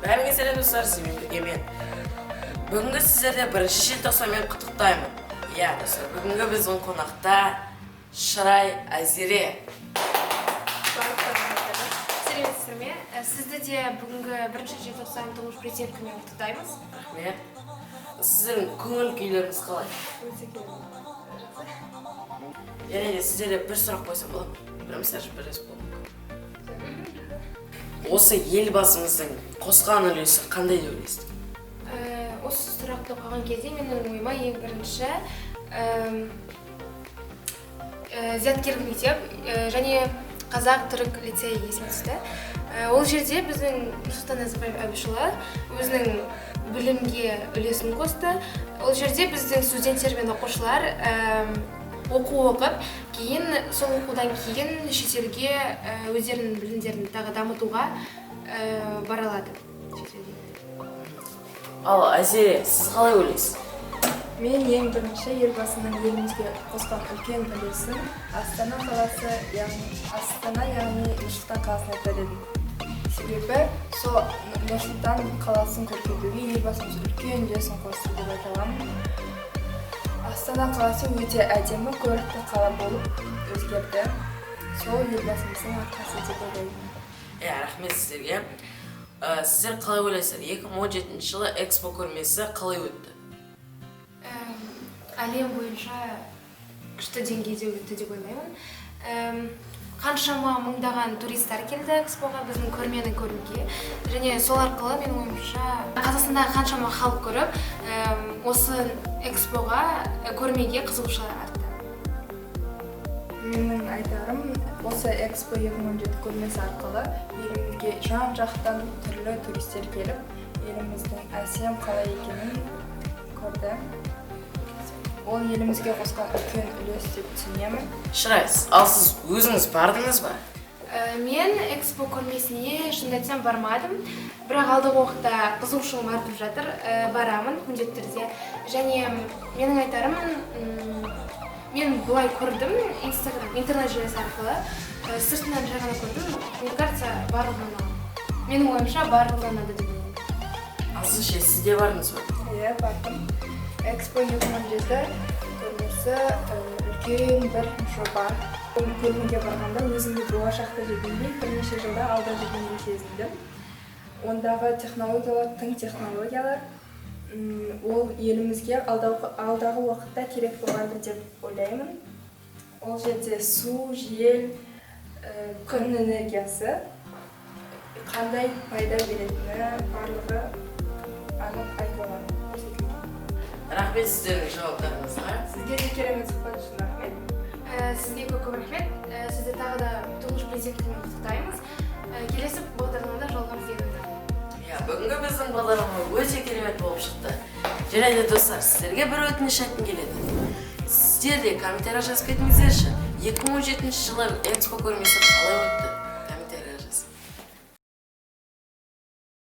Бәріңе сәлем, достар! Сізбен бірге мен. Бүгінгі сіздерді 1 желтоқсанмен құттықтаймын. Иә, достар, бүгінгі біздің қонақта Шырай, Айзере. Барлықтарыңызға сәлеметсіздер ме? Сізді де бүгінгі 1 желтоқсан, Тұңғыш Президент күнімен құттықтаймыз. Рахмет. Сіздің көңіл күйлеріңіз қалай? Өте керемет, жақсы. Және де сіздерге бір сұрақ қойсам болады ма? Бір мысал, бір болады. Осы Елбасымыздың қосқан үлесі қандай деп ойлайсыз? Осы сұрақты қойған кезде менің ойыма ең бірінші зияткерлік мектеп және қазақ түрік лицейі есіме түсті. Ол жерде біздің Нұрсұлтан Назарбаев Әбішұлы өзінің білімге үлесін қосты. Ол жерде біздің студенттер мен оқушылар оқу оқып, кейін сол оқудан кейін шетелге өздерінің білімдерін тағы дамытуға бара алады шетелге. Ал Айзере, сіз қалай ойлайсыз? Мен ең бірінші Елбасының елімізге қосқан үлкен үлесін Астана қаласы, яғни Астана, яғни Нұр-Сұлтан қаласын айтар едім. Себебі сол Нұр-Сұлтан қаласын көркейтуге Елбасымыз үлкен үлесін қосты деп айта аламын. Астана қаласы өте әдемі, көрікті қала болып өзгерді. Сол Елбасымыздың арқасы деп ойлаймын. Иә, рахмет сіздерге. Сіздер қалай ойлайсыздар, 2017 жылы ЭКСПО көрмесі қалай өтті? Әлем бойынша күшті деңгейде өтті деп ойлаймын. Қаншама мыңдаған туристер келді ЭКСПО-ға, біздің көрмені көруге, және сол арқылы, менің ойымша, Қазақстандағы қаншама халық көріп, осы ЭКСПО-ға, көрмеге қызығушылар артты. Менің айтарым, осы ЭКСПО 2017 көрмесі арқылы елімізге жан жақтан түрлі туристер келіп, еліміздің әсем қала екенін көрді. Ол елімізге қосқан үлкен үлес деп түсінемін. Шырай, ал сіз өзіңіз бардыңыз ба? Мен ЭКСПО көрмесіне, шынымды айтсам, бармадым, бірақ алдағы уақытта қызығушылығым артып жатыр. Барамын міндетті түрде. Және менің айтарым, мен былай көрдім, Инстаграм, интернет желісі арқылы, сыртынан жай ғана көрдім. Мне кажется, барлығына ұнаған, менің ойымша, барлығына ұнады деп ойлаймын. Ал сіз ше, сіз де бардыңыз ба? Иә, бардым. ЭКСПО 2017 көрмесі үлкен бір жоба. Ол көрмеге барғанда өзімді болашақта жүргендей, бірнеше жылда алда жүргендей сезіндім. Ондағы технологиялар тың технологиялар. Ол елімізге алдағы уақытта керек болады деп ойлаймын. Ол жерде су, жел, күн энергиясы қандай пайда беретіні барлығы анық айтылған, көрсетілген. Рахмет сіздердің жауаптарыңызға. Сізге де керемет сұхбат үшін рахмет. Сізге көп көп рахмет. Сізді тағы да Тұңғыш Президент күнімен құттықтаймыз. Келесі бағдарламада жолығамыз деген ойдамын. Иә, бүгінгі біздің бағдарлама өте керемет болып шықты. Және де, достар, сіздерге бір өтініш айтқым келеді. Сіздер де комментарий жазып кетіңіздерші, 2017 жылы ЭКСПО көрмесі қалай өтті?